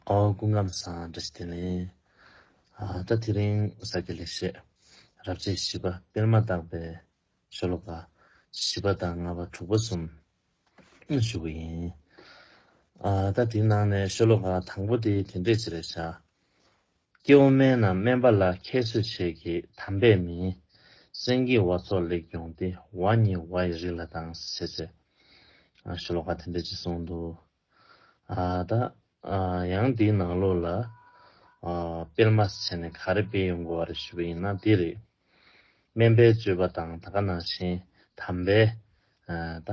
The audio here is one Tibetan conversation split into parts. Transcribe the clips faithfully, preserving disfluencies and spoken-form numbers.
ཨོ། སྐུ་ཁམས་བཟང་། བཀྲ་ཤིས་བདེ་ལེགས། ཨ། ད་དེ་རིང་ས་སྐྱ་ལེགས་བཤད་རབ་བྱེད་བཞི་པ་སྤེལ་མ་བཏང་པའི་ཤོ་ལོ་ཀ་བཞི་པ་དང་ལྔ་པ་དྲུག་པ་གསུམ་ཞུ་གི་ཡིན། ཨ། ད་དེའི་ནང་ནས་ཤོ་ལོ་ཀ་དང་པོ་དེ་དེ་འདྲས་ཅིག་རེད་བཞག། སྐྱེ་བོ་སྨན་རྣམས་སྨན་པ་ལ། ཁྱད་གསོད་བྱེད་ཀྱི་དམ་པས་མིན། སེང་གེ་བ་ཚོགས་ལེགས་གྱོང་སྟེ། བ་ཉིད་བ་ཡི་རིགས་ལ་དང་། ཞེས་བྱས། ཨ། ཤོ་ལོ་ཀ་དེ་འདྲས་ཅིག་གསུངས་འདུག། ཨ། ད། ཨ། ཡང་འདིའི་ནང་ལོགས་ལ། ཨ། སྤེལ་མ་བྱས་ནས་ག་རེ་སྤེལ་ཡོང་དགོས་པ་རེད་ཞུས་པ་ཡིན་ན་འདི་རེད། སྨན་པའི་སྤྱོད་པ་དང་ད་ག་ནང་བཞིན་དམ་པའི། ཨ། ད་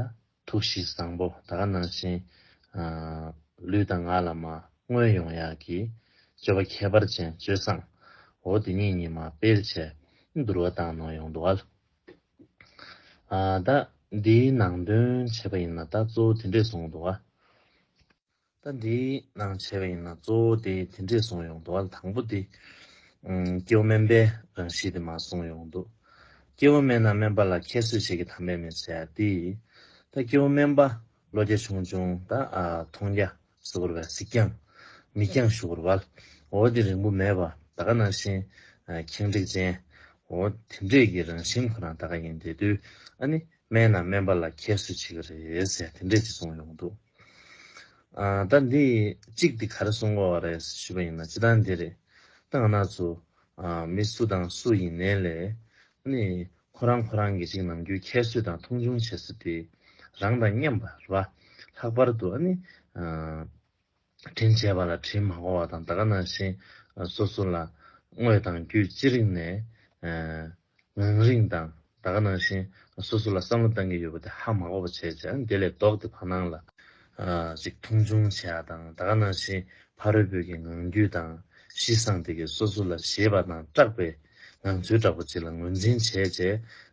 ཐུགས་གཤིས་བཟང་པོ། ད་ག་ནང་བཞིན། ཨ། ལུས་དང་ངག་ལ་མར་མངོན་ཡོང་ཡག་གི་སྤྱོད་པ་ཁྱད་པར་ཅན་སྤྱོད་བཟང་། འོ་དེ་གཉིས་གཉིས་མར་སྤེལ་བྱས་འདུལ་བ་བཏང་གནང་ཡོང་འདུག་ཨ། ཨ། ད་འདིའི་ནང་དོན་བྱས་པ་ཡིན་ན་ད་གཙོ་བོ་དེ་འདྲས་གསུངས་འདུག་ཨ། ད་འདིའི་ནང་བྱས་པ་ཡིན་ན་གཙོ་བོ་དེ་དེ་འདྲས་གསུངས་ཡོང་འདུག་ཨ། དང་པོ་དེ། ཨམ། སྐྱེ་བོ་སྨན་པའི་རང་གཤིས་དེ་མར་གསུངས་ཡོང་འདུག། སྐྱེ་བོ་སྨན་རྣམས་སྨན་པ་ལ། ཁྱད་གསོད་བྱེད་ཀྱི་དམ་པས་མིན་ཟེར་ཡ་དེ། ད་སྐྱེ་བོ་སྨན་པ་བློ་རྒྱ་ཆུང་ཆུང་ད། ཨ། མཐོང་རྒྱ་ཟེར་དགོས་རེད་པ། གཟིགས་རྒྱང་མིག་རྒྱང་ཞུ་དགོས་རེད་པ། འོ་དེ་རིང་པོ་མེད་པ། ད་ག་ནང་བཞིན། ཨ། ཁེངས་དྲེགས་ཅན། འོ་དེ་འདྲས་ཀྱི་རང་བཞིན་ཁོ་རང་ད་ག་ཡིན་དེ་དུས། ཨ་ནི་སྨན་རྣམས་སྨན་པ་ལ། ཁྱད་གསོད་བྱེད་ཀྱི་རེད་ཟེར་དེ་འདྲས་ཅིག་གསུངས་ཡོང་འདུག། ཨ། ད་འདི་གཅིག་འདི་ག་རེ་གསུང་གི་ཡོད་རེད་ཞུས་པ་ཡིན་ན་སྤྱིར་བཏང་འདི་རེད། ད་ང་རང་ཚོ། ཨ། མི་སུ་དང་སུ་ཡིན་ནའི་ལས། ཨ་ནི་ཁོ་རང་ཁོ་རང་གི་ཅིག་ནམ་རྒྱུན་ཁྱད་གསོད་དང་མཐོང་ཆུང་བྱེད་ས་དེ་རང་དང་མཉམ་པ་རེད་པ། ལྷག་པར་དུ། ཨ་ནི། ཨ། དྲིན་ཆེ་བ་ལ་དྲིན་མ་གོ་བ་དང་། ད་ག་ནང་བཞིན་སོ་སོ་ལ་དངོས་དང་བརྒྱུད་ཅི་རིགས་ནས། ཨ། ངང་རིང་དང་། ད་ག་ནང་བཞིན་སོ་སོ་ལ་བསམ་བློ་བཏང་གི་ཡོད་པ་དེ་ཧ་མ་གོ་བ་བྱས་བྱས། དེ་ལས་ལྡོག་སྟེ་ཕར་ནང་ལ། ཨ། ཅིག་མཐོང་ཆུང་བྱེད་ཡ་དང་། ད་ག་ནང་བཞིན་ཕ་རོལ་པོ་གི་ངང་རྒྱུད་དང་གཤིས་བཟང་དེ་གས་སོ་སོ་ལ་བཞེས་པ་དང་སྐྲག་པའི་ངང་ཚུལ་འདྲ་པོ་ཅིག་ལ་ངོས་འཛིན་བྱས་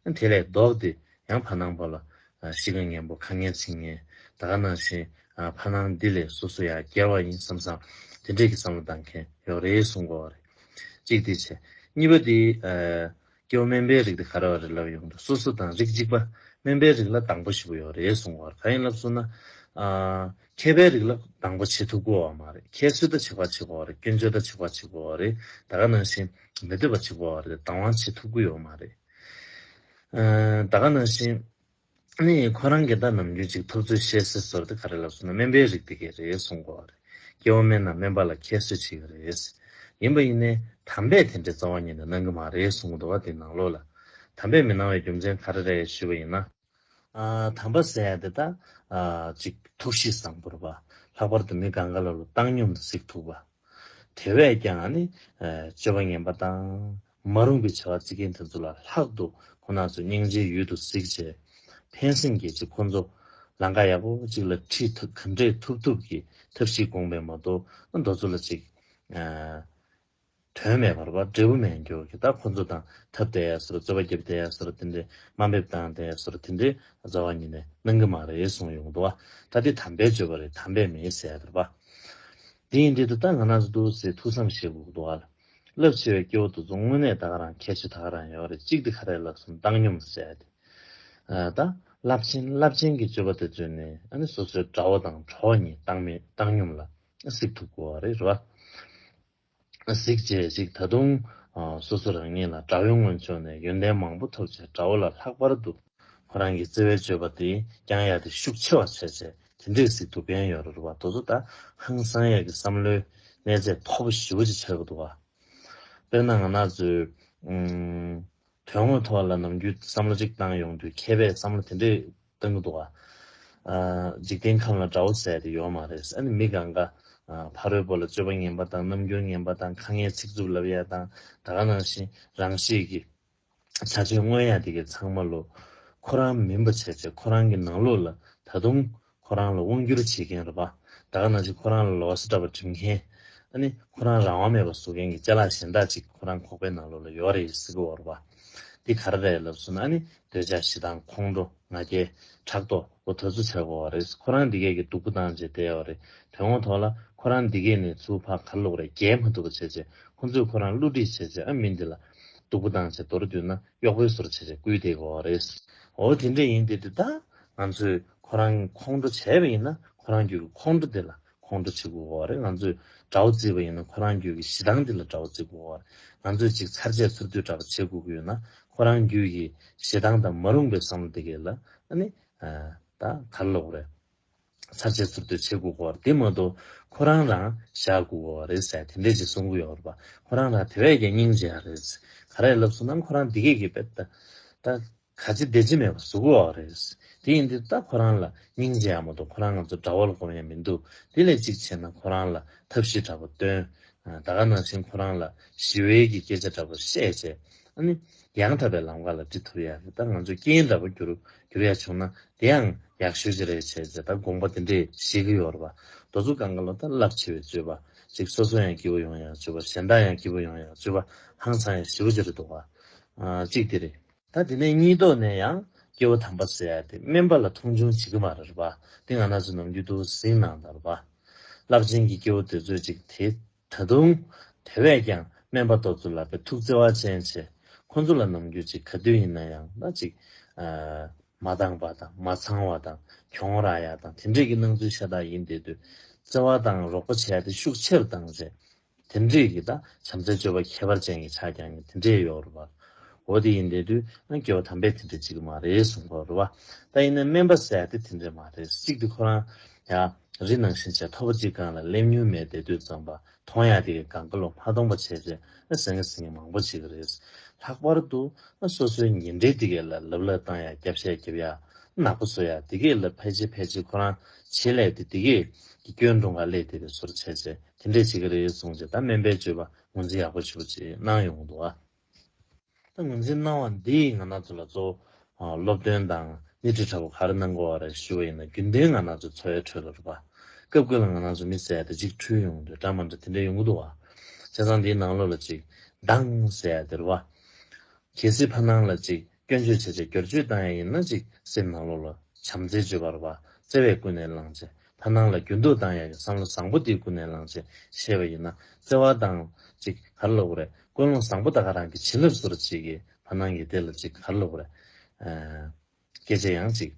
བྱས། དེ་ལས་ལྡོག་སྟེ་ཡང་ཕར་ནང་པ་ལ། ཨ། གཤིས་ཀ་ངན་པོ་ཁ་ངན་ཚིག་ངན། ད་ག་ནང་བཞིན། ཨ། ཕར་ནང་འདི་ལས་སོ་སོ་ཡར་རྒྱས་པ་ཡིན་བསམ་བསམ་དེ་འདྲས་ཀྱི་བསམ་བློ་བཏང་མཁན་ཡོད་རེད་གསུང་གི་ཡོད་རེད། གཅིག་དེ་བྱས། གཉིས་པ་དེ། ཨ། སྐྱེ་བོ་སྨན་པའི་རིགས་དེ་ག་རེ་བ་རེད་ལབ་ཡོང་དུས་སོ་སོ་དང་རིགས་གཅིག་པ་སྨན་པའི་རིགས་ལ་དང་པོ་ཞེ་པོ་ཡོད་རེད་གསུང་གི་ཡོད་རེད། གང་ཡིན་ལབ་སོང་ན། ཨ། མཁས་པའི་རིགས་ལ་དང་པོ་བྱེད་ཐུབ་ཀྱི་ཡོད་མ་རེད། ཁྱད་གསོད་ད་ཆགས་པ་བྱེད་ཀྱི་ཡོད་རེད། སྐྱོན་བརྗོད་ད་ཆགས་པ་བྱེད་ཀྱི་ཡོད་རེད། ད་ག་ནང་བཞིན་མི་འདོད་པ་བྱེད་ཀྱི་ཡོད་རེད། དང་བ་བྱེད་ཐུབ་ཀྱི་ཡོད་མ་རེད། ཨ། ད་ག་ནང་བཞིན། ནི་ཁོ་རང་གིས་ད་ནམ་རྒྱུན་ཅིག་ཐུབ་ཚོད་བཤད་སྲོལ་དེ་ག་རེ་ལབ་སོང་ན་སྨན་པའི་རིགས་དེ་གས་རེད་གསུང་གི་ཡོད་རེད། སྐྱེ་བོ་སྨན་རྣམས་སྨན་པ་ལ། ཁྱད་གསོད་བྱེད་ཀྱི་རེད། ཡིན་པ་ཡིན་ནའི་དམ་པས་དེ་འདྲའི་རྩ་བ་ཉིད་ནས་གནང་གི་མ་རེད་གསུང་གི་འདུག་བ། དེ་ནང་ལོགས་ལ། དམ་པས་མི་གནང་བའི་རྒྱུ་མཚན་ག་རེ་རེད་ཞུས་པ་ཡིན་ན། ཨ། དམ་པ་ཟེར་ཡ་དེ་ད། ཨ། ཅིག་ཐུགས་གཤིས་བཟང་པོ་རེད་པ། ལྷག་པར་དུ་མི་གང་ག་ལ་ལོ་བཏང་སྙོམས་དུ་གཟིགས་ཐུབ་པ། དེ་བས་ཀྱང་ནི། ཨ། སྤྱོད་པ་ངན་པ་དང་། མ་རུངས་པའི་བྱ་བ་བྱེད་མཁན་དེ་ཚོ་ལ་ལྷག་ཏུ་ཁོ་རང་ཚོ་སྙིང་རྗེའི་ཡུལ་དུ་གཟིགས་བྱས། ཕན་སེམས་ཀྱིས་ཅིག་ཁོ་ཚོ་ལམ་ཁ་ཡག་པོ་ཅིག་ལ་ཁྲིད་ཐུབ། ག་འདྲས་ཐུབ་ཐུབ་ཀྱི་ཐབས་ཤེས་དགོངས་པས་མ་གཏོགས། ཨ། དེ་ཚོ་ལ་ཅིག། ཨ། དོན་མེད་པར་བ་འབྲས་བུ་མེད་འགྱུར་གྱི། ད་ཁོ་ཚོ་དང་འཐབ་བསྡད་ཡ་ཟེར། རྩོད་པ་རྒྱབ་བསྡད་ཡ་ཟེར། དེ་འདྲས་དམའ་འབེབས་བཏང་བསྡད་ཡ་ཟེར། དེ་འདྲས་རྩ་བ་ཉིད་ནས་གནང་གི་མ་རེད་གསུངས་ཡོང་འདུག་བ། ད་དེ་དམ་པའི་སྤྱོད་པ་རེད། དམ་པས་མིན་ཟེར་ཡ་རེད་པ། དེ་ཡིན་དུས་ད་ང་རང་ཚོ་འདུག་སེ་ཐུགས་བསམ་བཞེས་དགོས་འདུག་ཨ། རླབས་ཆེ་བའི་སྐྱེ་བོ་དེ་ཚོ་དངོས་གནས་ད་ག་རང་ཁྱད་ཆོས་ད་ག་རང་ཡོད་རེད། གཅིག་དེ་ག་རེ་ལབ་སོང་། བཏང་སྙོམས་ཟེར་ཡ་དེ། ཨ། ད་རླབས་ཆེན་རླབས་ཆེན་གྱི་སྤྱོད་པ་དེ་ཚོས་ནི། ཨ་ནི་སོ་སོའི་དགྲ་བོ་དང་གྲོགས་གཉིས་བཏང་མི་བཏང་སྙོམས་ལ་གཟིགས་ཐུབ་དགོས་པ་རེད། རེད་བ། གཟིགས་བྱས་ཅིག་ད་དུང་། ཨ། སོ་སོ་རང་ཉིད་ལ་དགྲ་བོའི་ངོས་ཕྱོགས་ནས་ཡོན་ཏན་མང་པོ་ཐོབ་བྱས། དགྲ་བོ་ལ་ལྷག་པར་དུ་ཁོ་རང་གི་བརྩེ་བའི་སྤྱོད་པ་དེ་བསྐྱང་ཡ་དེ་ཤུགས་ཆེ་བ་བྱས་བྱས། དེ་འདྲས་གཟིགས་ཐུབ་མཁན་ཡོད་རེད་བ། དེ་ཚོ་ད་ཧང་སང་ཡ་གི་བསམ་བློའི་གནས་ཚད་མཐོ་པོ་ཞེ་པོ་ཅིག་ཆགས་ཀྱི་འདུག་བ། དཔེར་ན་ང་རང་ཚོའི། ཨུམ། དོན་དངོས་ཐོག་ལ་ནམ་རྒྱུན་བསམ་བློ་གཅིག་བཏང་ཡོང་དུས་མཁས་པས་བསམ་བློ་དེ་འདྲས་བཏང་གི་འདུག་ག། ཨ། འཇིག་རྟེན་ཁམས་ལ་དགྲ་བོ་ཟེར་དེ་ཡོད་མ་རེད། ཨ་ནི་མི་གང་ག། ཨ། ཕ་རོལ་པོ་ལ་སྤྱོད་པ་ངན་པ་དང་། རྣམ་འགྱུར་ངན་པ་དང་། ཁ་ངན་ཚིག་རྩུབ་ལབ་ཡ་དང་། ད་ག་ནང་བཞིན་རང་གཤིས་ཀྱི་བྱ་སྤྱོད་མངོན་ཡ་དེ་གའི་ཚང་མ་ལོ་ཁོ་རང་མིན་པ་བྱས་བྱས། ཁོ་རང་གི་ནང་ལོགས་ལ་ད་དུང་ཁོ་རང་ལ་དབང་སྒྱུར་བྱེད་མཁན་རེད་པ། ད་ག་ནང་བཞིན་ཁོ་རང་ལ་ལོག་ས་འདྲ་པོ་འགྲིམ་མཁན། ཨ་ནི་ཁོ་རང་རང་དབང་མེད་པ་བཟོ་མཁན་གྱི་ཅ་ལག་གཞན་དག་ཅིག་ཁོ་རང་ཁོག་པའི་ནང་ལོགས་ལ་ཡོད་རེད་ཟེར་གི་ཡོད་རེད་པ། འདི་ག་རེ་རེད་ལབ་སོང་ན། ཨ་ནི་འདོད་ཆགས་ཞེ་སྡང་ཁོང་ཁྲོ་ང་རྒྱལ་ཕྲག་དོག་འོ་དེ་ཚོ་ཆགས་ཀྱི་ཡོད་རེད། ཁོ་རང་འདི་གས་ཀྱི་སྡུག་པོ་བཏང་བྱས་བསྡད་ཡོད་རེད། དོན་དངོས་ཐོག་ལ་ཁོ་རང་འདི་གས་ནས་ཚུར་ཕར་ག་རེ་ལབ་དགོས་རེད། རྒྱལ་མ་ཐུབ་པ་བྱས་བྱས། ཁོ་ཚོས་ཁོ་རང་བསླུ་བྲིད་བྱས་བྱས། ཨ། མི་འདི་ལ་སྡུག་པོ་བཏང་བྱས་མདོར་བསྡུས་ན་གཡོག་པོའི་བཟོ་འདྲ་བྱས་བྱས་བསྐུལ་བསྡད་ཀྱི་ཡོད་རེད། འོ་དེ་འདྲ་ཡིན་དུས་དེ་ད་ང་ཚོས་ཁོ་རང་ཁོང་ཁྲོ་བྱས་པ་ཡིན་ན། ཁོ་རང་རྒྱུད་ཀྱི་ཁོང་ཁྲོ་དེ་ལ་ ཁོང་ཁྲོ་བྱེད་དགོས་པ་རེད། ང་ཚོས་དགྲ་བོ་བརྩིས་པ་ཡིན་ན་ཁོ་རང་རྒྱུད་ཀྱི་ཞེ་སྡང་འདི་ལ་དགྲ་བོ་བརྩི་དགོས་པ་རེད། ང་ཚོས་ཅིག་ཚར་གཅད་ཚུར་གཏོད་འདྲ་པོ་བྱེད་དགོས་ཀྱི་ཡོད་ན་ཁོ་རང་རྒྱུད་ཀྱི་ཞེ་སྡང་དང་མ་རུངས་པའི་བསམ་བློ་དེ་གས་ལ་ཨ་ནི་ད་ག་རེ་ལབ་དགོས་རེད། ཚར་གཅད་ཚུར་གཏོད་བྱེད་དགོས་པ་རེད། དེ་མ་གཏོགས་ཁོ་རང་རང་བཞག་དགོས་པ་རེད་ཟེར་དེ་འདྲས་ཅིག་གསུང་གི་ཡོད་རེད་པ། ཁོ་རང་རང་དེ་བས་ཀྱང་སྙིང་རྗེ་ཡ་རེད། ག་རེ་ལབ་སོང་ན་ཁོ་རང་འདི་གས་ཀྱི་དཔེ་ད་ད་ག་ཅི་བདེ་ཅི་མེད་པ་བཟོ་གི་ཡོད་རེད། དེ་ཡིན་དུས་ད་ཁོ་རང་ལ་སྙིང་རྗེ་ཡ་མ་གཏོགས་ཁོ་རང་ང་ཚོ་དགྲ་བོ་ལ་གོམས་ཡ་མི་འདུག་དེ་ལས་གཅིག་བྱས་ན་ཁོ་རང་ལ་ཐབས་ཤེས་འདྲ་པོ་སྟོན། ད་ག་ནང་བཞིན་ཁོ་རང་ལ་ཞི་བའི་གི་སྐད་ཆ་འདྲ་པོ་བཤད་བྱས། ཨ་ནི་ཡང་དག་པའི་ལམ་ཁ་ལ་འདྲི་ཐུབ་ཡ་རེད། ད་ང་ཚོ་རྐྱེན་འདྲ་པོ་འགྱུར་འགྱུར་ཡ་བྱུང་ན་དེ་ཡང་ཡག་ཤོས་ཅིག་རེད་བྱས་བྱས་ད་དགོངས་པ་དེ་འདྲས་བཞེས་ཀྱི་ཡོད་རེད་པ། རྡོ་ཚོ་གང་ག་ལོ་ད་རླབས་ཆེ་བའི་སྤྱོད་པ་ཅིག་སོ་སོ་ཡང་སྐྱིད་པོ་ཡོང་ཡ་སྤྱོད་པ་གཞན་དག་ཡང་སྐྱིད་པོ་ཡོང་ཡ་སྤྱོད་པ་ཧང་སང་ཡ་ཞེ་པོ་ཅིག་རེད་འདུག་ག་ཨ་གཅིག་དེ་རེད། ད་དེ་ནས་གཉིས་ཐོག་ནས་ཡང་སྐྱེ་བོ་དམ་པ་ཟེར་ཡ་དེ་དམན་པ་ལ་མཐོང་ཆུང་བྱེད་ཀྱི་མ་རེད་པ། དེ་ང་རང་ཚོ་ནམ་རྒྱུན་དུ་གཟིགས་གནང་དང་རེད་པ། རླབས་ཆེན་གྱི་སྐྱེ་བོ་དེ་ཚོས་ཅིག་དེ་ད་དུང་དེ་བས་ཀྱང་དམན་པ་དེ་ཚོ་ལ་དཔེ་ཐུགས་བརྩེ་བ་ཅན་བྱས། ཁོ་ཚོ་ལ་ནམ་རྒྱུན་ཅིག་ག་དུས་ཡིན་ན་ཡང་ད་ཅིག་ཨ་མ་འདང་བ་དང་མ་ཚང་བ་དང་གྱོང་རག་ཡ་དང་དེ་འདྲས་ཀྱི་སྣང་ཚུལ་ཤ་སྟག་ཡིན་བསྡད་དུས་བརྩེ་བ་དང་རོགས་པ་བྱེད་ཡ་དེ་ཤུགས་ཆེར་བཏང་བྱས། དེ་འདྲས་ཀྱི་ད་བྱམས་བརྩེའི་སྤྱོད་པ་ཁྱད་པར་ཅན་གྱི་ཆ་རྐྱང་གི་དེ་འདྲས་ཡོད་རེད་པ། འོ་དེ་ཡིན་བསྡད་དུས་ཨ་སྐྱེ་བོ་དམ་པས་དེ་འདྲས་བྱེད་ཀྱི་མ་རེད་གསུངས་པ་རེད་པ། ད་ཡིན་ན་དམན་པ་ཟེར་ཡ་དེ་དེ་འདྲས་མ་རེད། གཅིག་དེ་ཁོ་རང་ཡ་རི་ནང་བཞིན་བྱས་མཐོ་པོ་གཅིག་སྒང་ལ་སླེབས་མྱོང་མེད་བསྡད་དུས་ཙམ་པ་མཐོང་ཡ་དེ་གི་སྒང་ག་ལོ་མ་མཐོང་པ་བྱས་བྱས་ཨ་ཟེར་མཁན་ཟེར་མཁན་མང་པོ་བྱེད་ཀྱི་རེད། ལྷག་པར་དུ་ཨ་སོ་སོའི་ཉེ་འབྲེལ་དེ་གས་ལ་ལབ་ལབ་བཏང་ཡ་རྒྱབ་བཤད་རྒྱབ་ཡ་ནག་པོ་བཟོ་ཡ་དེ་གས་ལ་ཕལ་ཆེར་ཕལ་ཆེར་ཁོ་རང་བྱེད་ལས་དེ་དེ་གས་ཀྱི་སྐྱོན་འགྲོ་འགའ་སླེབས་བསྡད་པའི་བཟོ་འདྲ་བྱས་བྱས། དེ་འདྲས་བྱེད་ཀྱི་རེད་གསུངས་བྱས་ད་དམན་པའི་སྤྱོད་པ་ངོས་འཛིན་ཡག་པོ་ཞེ་པོ་ཅིག་གནང་ཡོང་གི་འདུག་ཨ། ད་ངོས་འཛིན་གནང་བ་འདིས་ང་རང་ཚོ་ལ་གཙོ་བོ་སློབ་སྟོན་དང་སྣེ་ཁྲིད་འདྲ་པོ་ག་རེ་གནང་དགོས་པ་རེད་ཞུ་བ་ཡིན་ན་རྒྱུན་ལྡན་ང་རང་ཚོ་འཚོ་བའི་ཁྲོད་ལ་རེད་པ། སྐབས་སྐབས་ལ་ང་རང་ཚོ་མི་ཟེར་ཡ་དེ་གཅིག་འཁྲུལ་ཡོང་དུས་འདྲ་མ་འདྲ་དེ་འདྲས་ཡོང་གི་འདུག་བ། བྱས་ཙང་འདིའི་ནང་ལོགས་ལ་གཅིག་སྡང་ཟེར་ཡ་དེ་རེད་པ། གལ་སྲིད་ཕ་ནང་ལ་ཅིག་སྐྱོན་བརྗོད་བྱས་བྱས་བསྒྱུར་བཅོས་བཏང་ཡ་ཡིན་ན་ཅིག་སེམས་ནང་ལོགས་ལ་བྱམས་བརྩེའི་སྤྱོད་པ་རེད་པ། བརྩེ་བས་ཀུན་ནས་བསླངས་བྱས་ཕ་ནང་ལ་འགྱུར་ལྡོག་བཏང་ཡ་གི་བསམ་བློ་བཟང་པོ་དེ་ཀུན་ནས་བསླངས་བྱས་བཤད་པ་ཡིན་ན་བརྩེ་བ་དང་ཅིག་ག་རེ་ལབ་དགོས་རེད། ཀུན་སློང་བཟང་པོ་ད་ག་རང་གི་བྱིན་རླབས་བཟོ་འདྲ་ཅིག་གིས་ཕ་ནང་གི་དེ་ལ་ཅིག་ག་རེ་ལབ་དགོས་རེད། ཨ་སྐད་ཆ་ཡང་ཅིག་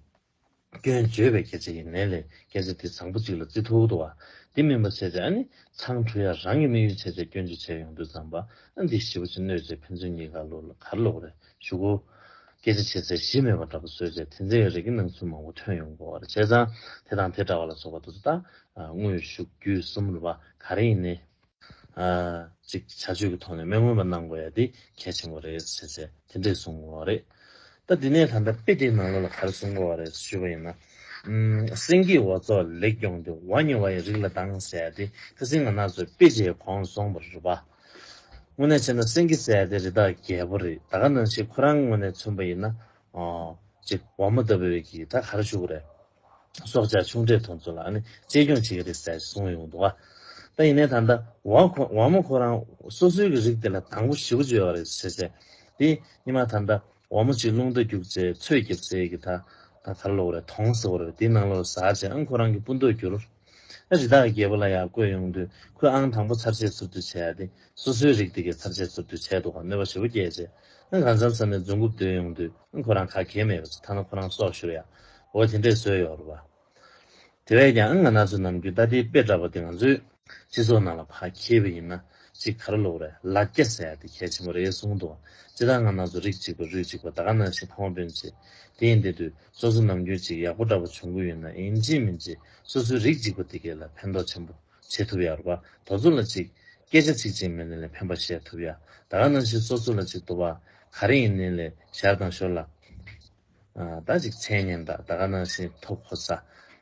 སྐྱོན་བརྗོད་པའི་སྐད་ཆ་ཡིན་ནའི་ལས་སྐད་ཆ་དེ་བཟང་པོ་ཅིག་ལ་བརྩི་ཐུབ་འདུག་བ། དེ་མིན་པ་བྱས་ཚེ་ཨ་ནི་མཚང་འབྲུ་ཡ་རང་གི་དམིགས་ཡུལ་བྱས་ཚེ་སྐྱོན་བརྗོད་བྱས་ཡོང་དུས་ཙམ་པ་ཨ་འདི་ཞེ་པོ་ཅིག་གནོད་ཚེ་ཕན་ཚུན་གཉིས་ཀ་ལོ་ལ་ག་རེ་ལབ་དགོས་རེད་ཞུ་གོ། སྐད་ཆ་བྱས་ཚེ་གཞི་མེད་པ་འདྲ་པོ་བཟོས་ཚེ་དེ་ཚེ་རིགས་ཀྱི་སྣང་ཚུལ་མང་པོ་ཐོན་ཡོང་གི་ཡོད་རེད། བྱས་ཙང་དེ་དང་དེ་འདྲ་བ་ལ་སོགས་པ་དེ་ཚོ་ད་དངོས་ཤུགས་བརྒྱུད་གསུམ་རེད་པ་ག་རེ་ཡིན་ནའི། ཨ་ཅིག་བྱ་སྤྱོད་ཀྱི་ཐོག་ནས་མི་མངོན་པ་གནང་དགོས་ཡ་དེ་གལ་ཆེན་པོ་རེད་ཟེར་ཟེར་དེ་འདྲས་གསུང་གི་ཡོད་རེད། ད་དེ་ནས་ད་ལྟ་དཔེ་དེའི་ནང་ལོགས་ལ་ག་རེ་གསུང་གི་ཡོད་རེད་ཞུས་པ་ཡིན་ན། ཨུམ། སེང་གེའི་འོ་ཚོགས་ལེགས་སྐྱོང་དུས། བ་ཉེ་བ་ཡི་རིགས་ལ་སྡང་ཟེར་ཡ་དེ་ཁ་སང་ང་རང་ཚོས་དཔེ་ཆའི་གོང་སོང་བ་རེད་པ། དངོས་གནས་བྱས་ན་སེང་གེ་ཟེར་ཡ་དེ་རི་དྭགས་རྒྱལ་པོ་རེད། ད་ག་ནང་བཞིན་ཁོ་རང་ངོས་ནས་མཚོན་པ་ཡིན་ན། ཨོ། ཅིག་འོ་མ་ལྟ་བུའི་གི་ད་ག་རེ་ཞུ་དགོས་རེད། སྲོག་ཆགས་ཆུང་གྲས་དེ་ཚོ་ལ་ཨ་ནི་གཅེས་སྐྱོང་བྱེད་ཀྱི་རེད་ཟེར་གསུངས་ཡོང་འདུག་ཨ། ད་ཡིན་ནའི་ད་ལྟ་འོ་ཁོ་འོ་མ་ཁོ་རང་སོ་སོའི་གི་རིགས་དེ་ལ་སྡང་པོ་ཞེ་པོ་ཅིག་ཡོད་རེད་ཟེར་ཟེར། དེ་ཉི་མ་ད་ལྟ་འོ་མ་ཅིག་རླུང་རྟ་རྒྱུག་ཚེ་ཚོས་རྒྱབ་ཚེ་གི་ད་ད་ག་རེ་ལབ་དགོས་རེད། དོང་ཟེར་དགོས་རེད། དེའི་ནང་ལོགས་ཟག་བྱས་ཨང་ཁོ་རང་གི་སྤུ་མདོག་འགྱུར། ཨ་རི་དྭགས་རྒྱལ་པོ་ལ་ཡར་བཀོད་ཡོང་དུས་ཁོས་ཨང་དང་པོ་ཚར་བཅད་ཚུར་གཏོད་བྱས་ཡ་དེ་སོ་སོའི་རིགས་དེ་གས་ཚར་བཅད་ཚུར་གཏོད་བྱས་འདུག་ག་གནོད་པ་ཞེ་པོ་སྐྱེལ་བྱས། ཨ་གང་ཚང་ས་ནས་རྫུན་རྐུབ་བརྡོལ་ཡོང་དུས་ཨ་ཁོ་རང་ག་གེ་མེད་པ་ཚོ་ཐ་ན་ཁོ་རང་སྲོག་ཤོར་ཡ། འོ་དེ་འདྲས་བཟོས་ཡོད་རེད་པ། དེ་བས་ཀྱང་ཨ་ང་རང་ཚོ་ནམ་རྒྱུན་ད་ལྟའི་དཔེ་འདྲ་པོ་དེ་ང་ཚོའི་སྤྱི་ཚོགས་ནང་ལ་ཕར་འཁྱེར་བ་ཡིན་ན་ཅིག་ག་རེ་ལབ་དགོས་རེད། ལ་རྒྱ་ཟེར་ཡ་དེ་གལ་ཆེན་པོ་རེད་གསུངས་འདུག་སྤྱིར་བཏང་ང་རང་ཚོ་རིགས་གཅིག་པ་རུས་གཅིག་པ་ད་ག་ནང་བཞིན་ཕ་མ་སྤུན་མཆེད་དེ་ཡིན་བསྡད་དུས་སོ་སོ་ནམ་རྒྱུན་ཅིག་ཡག་པོ་འདྲ་པོ་བྱུང་གི་ཡོད་ན་ཡིན་གཅིག་མིན་གཅིག་སོ་སོའི་རིགས་གཅིག་པ་དེ་གས་ལ་ཕན་ཐོགས་ཆེན་པོ་བྱེད་ཐུབ་ཡ་རེད་པ། དེ་ཚོ་ལ་ཅིག་སྐད་ཆ་ཚིག་གཅིག་མིན་ནའི་ལས་ཕན་པ་བཤད་ཐུབ་ཡ། ད་ག་ནང་བཞིན་སོ་སོ་ལ་ཅིག་འདུག་པ་ག་རེ་ཡིན་ནའི་ལས་ཞར་དང་ཞོར་ལ། ཨ་ད་ཅིག་མཚན་སྙན་གྲགས་ད་ག་ནང་བཞིན་ཐོབ་གོ་ས།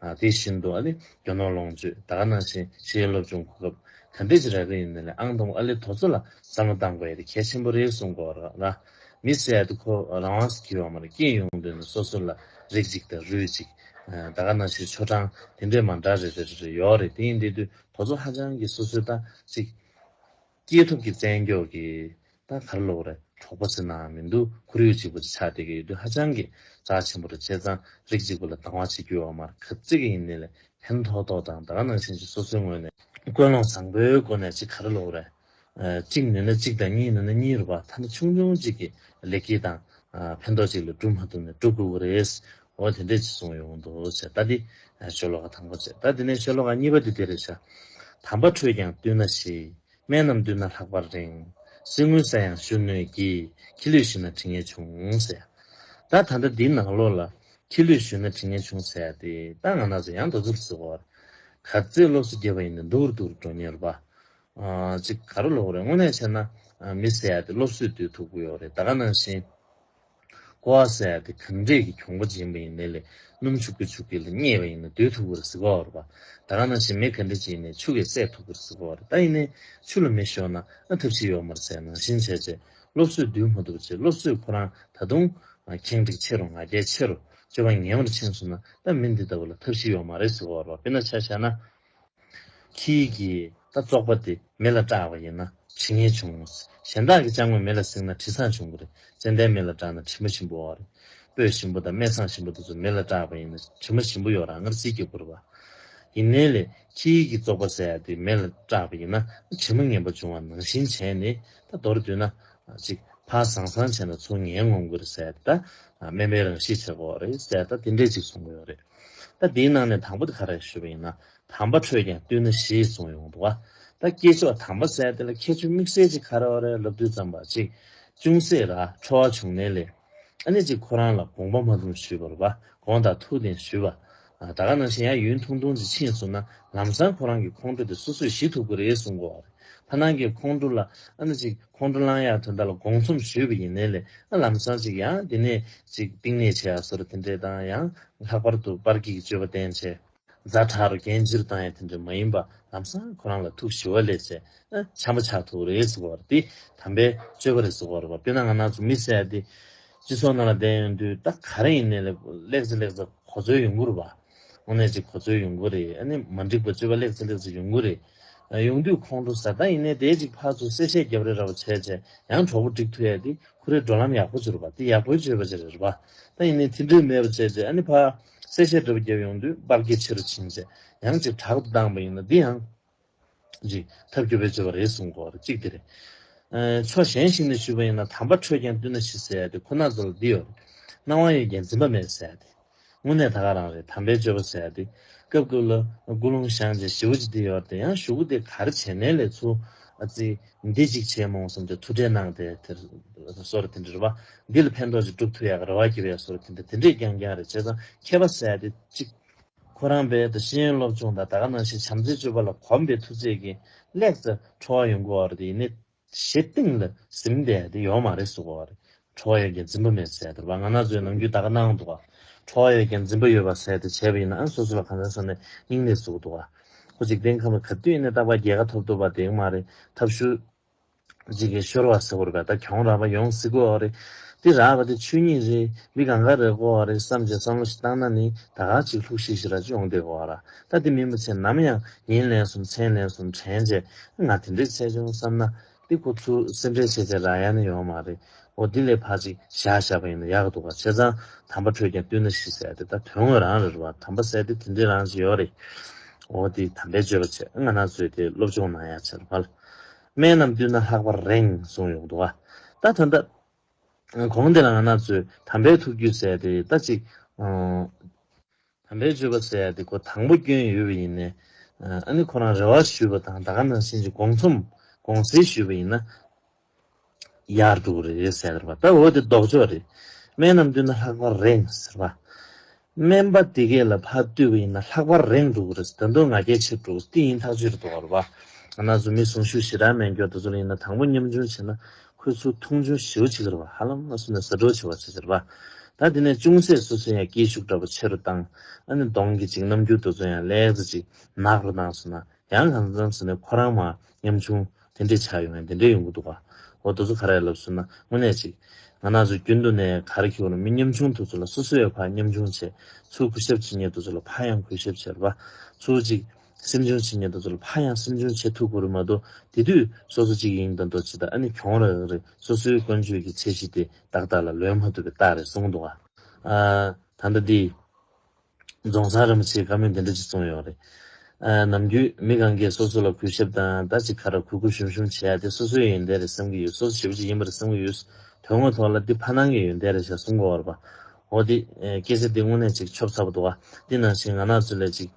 ཨ་དེ་བཞིན་དུ་ཨ་ནི་རྒྱུ་ནོར་ལོངས་སྤྱོད་ད་ག་ནང་བཞིན་ཤེས་ཡོན་སློབ་སྦྱོང་གོ་སྐབས་ག་འདྲས་ཅིག་རག་གི་ཡིན་ནའི་ལས་ཨང་དང་པོ་ཨ་ལེ་དེ་ཚོ་ལ་བསམ་བློ་བཏང་དགོས་ཡ་དེ་གལ་ཆེན་པོ་རེད་གསུང་དགོས་ར། མི་ཟེར་ཡ་དེ་ཁོ་རང་དབང་སྐྱིད་པ་མ་རེད། སྐྱེས་ཡོང་དུས་ནི་སོ་སོ་ལ་རིགས་གཅིག་དང་རུས་གཅིག་ཨ་ད་ག་ནང་བཞིན་ཆོ་འབྲང་དེ་འདྲས་མ་འདྲ་རེ་རེ་རེ་རེ་ཡོད་རེད། དེ་ཡིན་དུས་དུས་དེ་ཚོ་ཧ་ཅང་གི་སོ་སོའི་ད་ཅིག་སྐྱེས་ཐོབ་ཀྱི་བཙན་སྐྱོགས་ཀྱི་ད་ག་རེ་ལབ་དགོས་རེད། གྲོགས་པོ་ཟེར་ན་མི་འདུག་ཁོར་ཡུག་གཅིག་པ་ཅིག་ཆགས་བསྡད་ཀྱི་ཡོད་དུས་ཧ་ཅང་གི་རྩ་ཆེན་པོ་རེད། བྱས་ཙང་རིགས་གཅིག་པ་ལ་སྡང་བ་བྱེད་རྒྱུ་ཡོད་མ་རེད། ག་ཚོད་ཀྱི་ཡིན་ནའི་ལས་ཕན་ཐོགས་ཐོགས་དང་ད་ག་ནང་བཞིན་གྱི་སོ་སོའི་ངོས་ནས་ཀུན་སློང་བཟང་པོའི་སྒོ་ནས་ཅིག་ག་རེ་ལབ་དགོས་རེད། ཨ་གཅིག་ནུས་ན་གཅིག་དང་གཉིས་ནུས་ན་གཉིས་རེད་པ། ཐ་ན་ཆུང་ཆུང་གཅིག་གི་ལེགས་སྐྱེས་དང་ཨ་ཕན་ཐོགས་གཅིག་ལ་སྒྲུབ་མ་ཐུབ་ནས་སྒྲུབ་དགོས་ཀྱི་རེད། འོ་དེ་འདྲས་ཅིག་གསུངས་ཡོང་འདུག་ཟེར། ད་འདི་ཤོ་ལོ་ཀ་དང་པོ་བྱས། ད་འདི་ནས་ཤོ་ལོ་ཀ་གཉིས་པ་འདི་དེ་རེད་ཤག་དམ་པ་ཁྲོས་ཀྱང་བཏུལ་ན་ཞི། སྨན་རྣམས་བཏུལ་ན་ལྷག་པར་རིང་། གསེར་དངུལ་ས་ཡང་གཞོན་ནུས་ཀྱིས། ཁྱི་ལུད་ཞུས་ན་དྲིན་ངན་ཆུང་ཟེར། ད་ད་ལྟ་འདིའི་ནང་ལོགས་ལ་ཁྱི་ལུད་ཞུས་ན་དྲིན་ངན་ཆུང་ཟེར་ཡ་དེ་ད་ང་རང་ཚོ་ཡང་དེ་ཚོ་ལ་ཟེར་བ། ག་ཚོད་སློབ་གསོ་བརྒྱབ་པ་ཡིན་ན་སྡུག་རུ་སྡུག་རུ་འགྲོ་ཉེན་རེད་པ། ཨ་ཅིག་ག་རེ་ལབ་དགོས་རེད། དངོས་གནས་བྱས་ན་ཨ་མི་ཟེར་ཡ་དེ་སློབ་གསོས་སྡུད་ཐུབ་ཀྱི་ཡོད་རེད། ད་ག་ནང་བཞིན། ཀོ་བ་ཟེར་ཡ་དེ་གང་འདྲས་ཀྱི་གྱོང་པོ་ཅིག་ཡིན་པ་ཡིན་ནའི་ལས་སྣུམ་ཆུ་ཁོལ་ཆུ་ཁོལ་ལ་བསྙལ་བ་ཡིན་ན་སྡུད་ཐུབ་ཀྱི་རེད་ཟེར་གོ་རེད་པ། ད་ག་ནང་བཞིན་མེ་ག་འདྲས་ཅིག་ཡིན་ནའི་ཆུ་གིས་བསད་ཐུབ་ཀྱི་རེད་ཟེར་གོ་རེད། ད་ཡིན་ནའི་ཆུ་ལ་མེ་ཤོར་ན་ཨ་ཐབས་ཤེས་ཡོད་མ་རེད་ཟེར་ནང་བཞིན་བྱས་བྱས་སློབ་གསོས་སྡུད་མ་ཐུབ་བྱས། སློབ་གསོས་ཁོ་རང་ད་དུང་ཁེངས་དྲེགས་ཆེ་རུ་ང་རྒྱལ་ཆེ་རུ་སྤྱོད་པ་ངན་པར་ཕྱིན་སོང་ན་ད་མི་འདི་ལྟ་བུ་ལ་ཐབས་ཤེས་ཡོད་མ་རེད་ཟེར་གོ་རེད་པ། དཔེར་ན་ཆ་བཞག་ན། ཁྱི་གི་ད་བཙོག་པ་དེ་མེ་ལ་སྐྲག་པ་ཡིན་ན་དྲི་ངན་བྱུང་། གཞན་དག་གི་ལྕགས་དངོས་མེ་ལ་བསྲེགས་ན་དྲི་བཟང་བྱུང་གི་རེད། ཙན་དན་མེ་ལ་སྐྲག་ན་དྲི་མ་ཞིམ་པོ་བ་རེད། སྤོས་ཞིམ་པོ་དང་སྨན་བཟང་ཞིམ་པོ་དེ་ཚོ་མེ་ལ་སྐྲག་པ་ཡིན་ན་དྲི་མ་ཞིམ་པོ་ཡོད་རང་ངར་རྩིས་རྒྱག་དགོས་རེད་པ། ཡིན་ནའི་ལས་ཁྱི་གི་བཙོག་པ་ཟེར་ཡ་དེ་མེ་ལ་སྐྲག་པ་ཡིན་ན་དྲི་མ་ངན་པ་བྱུང་བ་ནང་བཞིན་བྱས་ནས་ད་མདོར་བསྡུས་ན་ཅིག་ཕར་བཟང་བཟང་བྱས་ན་ཚུར་ངན་ངོམ་གི་རེད་ཟེར་ཡ་དེ་ད་སྨན་པའི་རང་གཤིས་བྱེད་དགོས་རེད་ཟེར་ཡ་ད་དེ་འདྲས་ཅིག་གསུང་གི་ཡོད་རེད། ད་དེའི་ནང་ནས་དང་པོ་དེ་ག་རེ་ཞུས་པ་ཡིན་ན། དམ་པ་ཁྲོས་ཀྱང་བཏུལ་ན་ཞི་གསུངས་ཡོང་འདུག་བ། ད་སྐྱེས་མཆོག་དམ་པ་ཟེར་དེ་ལ་ཁྱད་ཆོས་དམིགས་བསལ་ཅིག་ག་རེ་ཡོད་རེད་ལབ་དུས་ཙམ་པ་ཅིག་ཅུང་ཟད་ར་ཁྲོ་བ་བྱུང་ནའི་ལས། ཨ་ནི་ཅིག་ཁོ་རང་ལ་དགོངས་པ་མ་འདུམ་ཞུས་པ་རེད་པ། དགོངས་དག་ཐུགས་བདེན་ཞུས་པ། ད་ག་ནང་བཞིན་ཡང་ཡུན་ཐུང་ཐུང་ཅིག་ཕྱིན་སོང་ན་ལམ་སང་ཁོ་རང་གི་ཁོང་ཁྲོ་དེ་སོ་སོས་ཞི་ཐུབ་ཀྱི་རེད་གསུང་གི་ཡོད་རེད། ཕ་ནང་གི་ཁོང་ཁྲོ་ལ་ཨ་ནི་ཅིག་ཁོང་ཁྲོ་ལངས་ཡག་དོན་དག་ལ་དགོངས་ཚོམ་ཞུས་པ་ཡིན་ནའི་ལས་ཨ་ལམ་སང་ཅིག་ཡང་དེ་ནས་ཅིག་གཏིང་ནས་བྱེད་ཡག་བཟོ་འདྲ་དེ་འདྲས་དང་ཡང་ལྷག་པར་དུ་པར་སྐྱེས་ཀྱི་སྤྱོད་པ་བསྟེན་བྱས། ཛ་དྲག་རུ་རྒྱན་ཅིར་བཏང་ཡ་དེ་འདྲ་མ་ཡིན་པ་ལམ་སང་ཁོ་རང་ལ་ཐུགས་ཞི་བ་ལས་བྱས་ཨ་འཆམ་པ་ཆགས་ཐུབ་རེད་ཟེར་བ་རེད། དེ་དམ་པའི་སྤྱོད་པ་རེད་ཟེར་བ་རེད་པ། དཔེར་ན་ང་རང་ཚོ་མི་ཟེར་ཡ་དེ་སྤྱི་ཚོགས་ནང་ལ་བསྡད་ཡོང་དུས་ད་ག་རེ་ཡིན་ནའི་ལེགས་ཚེ་ལེགས་ཚེ་གོ་འཛོལ་ཡོང་གི་རེད་པ། དངོས་གནས་ཅིག་གོ་འཛོལ་ཡོང་གི་རེད། ཨ་ནི་མ་འགྲིག་པ་སྤྱོད་པ་ལེགས་ཚེ་ལེགས་ཚེ་ཡོང་གི་རེད། ཡོང་དུས་ཁོང་ཁྲོ་ཟ། ད་ཡིན་ནའི་དེ་ཅིག་ཕར་ཚུར་གསལ་བཤད་རྒྱབ་རེ་ར་བ་བྱས་བྱས་ཡང་གྲོགས་པོ་སྒྲིག་ཐུབ་ཡ་དེ་ཁོ་རའི་འགྲོ་ལམ་ཡག་པོ་ཅིག་རེད་པ། དེ་ཡག་པོའི་སྤྱོད་པ་ཅིག་རེད་པ། ད་ཡིན་ནའི་དེ་འདྲའི་མེད་པ་བྱས་བྱས་ཨ་ནི་ཕར་གསལ་བཤད་འདྲ་པོ་རྒྱབ་ཡོང་དུས་པར་སྐྱེས་ཆེ་རུ་ཕྱིན་བྱས་ཡང་ཅིག་དྲག་ཏུ་བཏང་པ་ཡིན་ན་འདི་ཡང་ཅིག་ཐབས་སྐྱོ་པོའི་སྤྱོད་པ་རེད་གསུང་གི་ཡོད་རེད། གཅིག་དེ་རེད། ཨ་ཕྱོགས་གཞན་ཞིག་ནས་ཞུས་པ་ཡིན་ན་དམ་པ་ཁྲོས་ཀྱང་བཏུལ་ན་ཞི་ཟེར་ཡ་དེ་ཁོ་ན་ཚོ་ལ་འདི་ཡོད་རེད། སྣང་བ་ཡོད་ཀྱང་འཛིན་པ་མེད་ཟེར་ཡ་དེ། དངོས་གནས་ད་ག་རང་རེད། དམ་པའི་སྤྱོད་པ་ཟེར་ཡ་དེ། སྐབས་སྐབས་ལ་ཀུན་སློང་བཞེངས་བྱས་ཞི་བ་ཅིག་འདི་ཡོད་རེད་དེ་ཡང་ཞུ་གུ་དེ་ག་རེ་བྱས་ནའི་ལས་ཚུར་ཨ་ཙི་འདི་ཅིག་བྱས་མོང་བསམ་བྱས་ཐུགས་ཁྲལ་གནང་དེ་དེར་བཟོ་འདྲ་དེ་འདྲ་རེད་པ། འདི་ལ་ཕན་ཐོགས་ཅིག་སྒྲུབ་ཐུབ་ཡག་གི་རེ་བ་བརྒྱབ་ཡག་བཟོ་འདྲ་དེ་འདྲ་དེ་འདྲས་རྐྱང་རྐྱང་རེད། བྱས་ཙང་མཁས་པ་ཟེར་ཡ་དེ་གཅིག་ཁོ་རང་དཔེ་དང་ཤེས་ཡོན་སློབ་སྦྱོང་དང་ད་ག་ནང་བཞིན་བྱམས་བརྩེའི་སྤྱོད་པ་ལ་གོམས་པའི་ཐུགས་བརྩེ་གིས་ལེགས་ཙམ་ཁྲོ་བ་ཡོང་གི་ཡོད་རེད་དེ་ཡིན་ནའི། ཞེ་གཏིང་ལ་ཟིན་བསྡད་དེ་ཡོད་མ་རེད་གསུང་གི་ཡོད་རེད། ཁྲོ་བ་ཡོད་ཀྱང་འཛིན་པ་མེད་ཟེར་དེ་རེད་པ། ང་རང་ཚོའི་ནམ་རྒྱུན་ད་ག་གནང་འདུག་ག་ཁྲོ་བ་ཡོད་ཀྱང་འཛིན་པ་ཡོད་པ་ཟེར་དེ་བྱས་པ་ཡིན་ན་ཨ་སོ་སོ་ལ་གང་འཚམ་ས་ནས་སྙིང་ནད་ཟུག་འདུག་ག་ཁོ་འཇིག་རྟེན་ཁམས་ལ་ག་དུས་ཡིན་ནའི་རྟག་པར་རྒྱལ་ཁ་ཐོབ་ཐུབ་པ་དེ་ཡོད་མ་རེད། ཐབས་ཤུགས་ཅིག་གིས་ཤོར་བ་ཟེར་བ་རེད་པ། ད་གྱོང་རག་པ་ཡོང་སྲིད་ཀྱི་ཡོད་རེད། དེ་རག་པ་དེ་ཆོས་ཉིད་རེད། མི་གང་ག་རེད་ཀྱི་ཡོད་རེད་བསམ་བྱས་བསམ་བློ་ཞིག་བཏང་ན་ནི་ད་ག་ཅིག་ལྷུག་ཤིག་ཤིག་ར་ཅིག་ཡོང་བསྡད་ཀྱི་ཡོད་ར། ད་དེ་མིན་པ་བྱས་ནམ་ཡང་ཉིན་ལན་གསུམ་མཚན་ལན་གསུམ་དྲན་བྱས་ང་དེ་འདྲས་བྱས་བྱུང་བསམ་ན། འདི་ཁོ་ཚུར་སེམས་ཁྲལ་བྱས་བྱས་རག་ཡ་ནི་ཡོད་མ་རེད། འོ་འདི་ལས་ཕར་ཅིག་བཞག་བཞག་པ་ཡིན་ན་ཡག་གི་འདུག་ག་བྱས་ཙང་དམ་པ་ཁྲོས་ཀྱང་བཏུལ་ན་ཞི་ཟེར་དེ་ད་དོན་དངོས་རང་རེད་པ། དམ་པ་ཟེར་དེ་དེ་འདྲའི་རང་ཅིག་ཡོད་རེད། འོ་འདི་དམ་པའི་སྤྱོད་པ་བྱས་ང་རང་ཚོས་དེ་སློབ་སྦྱོང་གནང་ཡ་བྱས་རེད་པ། སྨན་རྣམས་བཏུལ་ན་ལྷག་པར་རིང་གསུངས་ཡོང་འདུག་ག་ད་ད་ལྟ་གོང་དེ་ལ་ང་རང་ཚོས་དམ་པའི་ཐུགས་རྒྱུད་ཟེར་དེ་ད་ཅིག་དམ་པའི་སྤྱོད་པ་ཟེར་ཡ་དེ་ཁོ་དང་པོ་སྐྱོན་ཡོད་པ་ཡིན་ནའི། ཨ་ནི་ཁོ་རང་རེ་བ་ཞུས་པ་དང་ད་ག་ནང་བཞིན་གྱི་དགོངས་ཚོམ་དགོངས་སེལ་ཞུས་པ་ཡིན་ན། ཡར་འགྲོ་གི་རེད་ཟེར་བ། ད་འོ་དེ་ལྡོག་ཕྱོགས་རེད། སྨན་རྣམས་བཏུལ་ན་ལྷག་པར་རིང་ཟེར་བ། སྨན་པ་དེ་གས་ལ་ཕར་བཏུལ་བ་ཡིན་ན་ལྷག་པར་རིང་འགྲོ་གི་རེད། ད་དུང་ང་རྒྱལ་ཆེ་འགྲོ་གི་རེད། དེ་ཡིན་ཐག་ཆོད་རེད་འདུག་ག་རེད་པ། ང་རང་ཚོ་མི་གཟུངས་གཞུག་ཞེ་དྲག་སྨན་སྐྱོར་དེ་ཚོ་ལ་ཡིན་ན་དང་པོ་ཉམ་ཆུང་བྱས་ན་ཁོ་ཚོ་མཐོང་ཆུང་ཞེ་པོ་བྱེད་ཀྱི་རེད་པ། ཧ་ལམ་ང་ཚོ་ནས་ཟ་འཕྲོ་ཆེ་བ་བྱེད་ཀྱི་རེད་པ། ད་དེ་ནས་ཅུང་ཟད་སོ་སོ་ཡང་སྐྱིད་ཤུགས་འདྲ་པོ་ཆེ་རུ་བཏང་། ཨ་ནི་གདོང་གི་ཅིག་རྣམ་འགྱུར་དེ་ཚོ་ཡང་ལེགས་ཙམ་ཅིག་ནག་རུ་བཏང་སོང་ན་ཡང་གང་འཚམ་ཟེར་ནས་ཁོ་རང་མར་ཉམ་ཆུང་དེ་འདྲས་ཆགས་ཡོང་ཡ་དེ་འདྲས་ཡོང་གི་འདུག་ག་འོ་དེ་ཚོ་ག་རེ་ལབ་སོང་ན་དངོས་གནས་ཅིག་ང་རང་ཚོ་རྒྱུན་དུ་ནས་ག་རེ་ཁྱོད་ནས་མི་ཉམ་ཆུང་དེ་ཚོ་ལ་སོ་སོ་ཡང་ཕར་ཉམ་ཆུང་བྱས། ཚུར་གུས་ཞབས་བྱེད་མཁན་དེ་ཚོ་ལ་ཕར་ཡང་གུས་ཞབས་བྱས་རེད་པ། ཚུར་ཅིག་སེམས་ཆུང་བྱེད་མཁན་དེ་ཚོ་ལ་ཕར་ཡང་སེམས་ཆུང་བྱེད་ཐུབ་དགོས་རེད་མ་གཏོགས་དེ་དུས་སོ་སོ་གཅིག་ཡིན་དང་འདོད་ཅིག་དང་ཨ་ནི་གྱོང་རག་རེད། སོ་སོའི་ཀུན་སྤྱོད་ཀྱི་ཚད་གཞི་དེ་ཏག་ཏག་ལ་ལོན་མ་ཐུབ་པའི་རྟགས་རེད་གསུངས་འདུག་ག་ཨ་ད་ལྟ་འདི་རྫོང་སར་རིན་པོ་ཆེའི་བཀའ་མོལ་འདི་འདྲ་ཅིག་གསུངས་ཡོད་རེད། ཨ་ནམ་རྒྱུན་མི་གང་གས་སོ་སོ་ལ་གུས་ཞབས་དང་ད་ཅིག་ག་རེ་གུས་གུས་ཞུམ་ཞུམ་བྱེད་ཡ་དེ་སོ་སོའི་ཡོན་ཏན་རེད་བསམ་གྱི་ཡོད། སོ་སོ་ཞེ་པོ་ཅིག་ཡིན་པ་རེད་བསམ་གྱི་ཡོད། དོན་དངོས་ཐོག་ལ་འདི་ཕ་ནང་གི་ཡོན་ཏན་རེད་ཤག་གསུང་གི་ཡོད་རེད་པ། འོ་འདི་སྐད་ཆ་འདི་དངོས་གནས་ཅིག་ཆོབ་ཚ་པོ་འདུག་བ། འདི་ནང་བཞིན་ང་རང་ཚོ་ལ་ཅིག་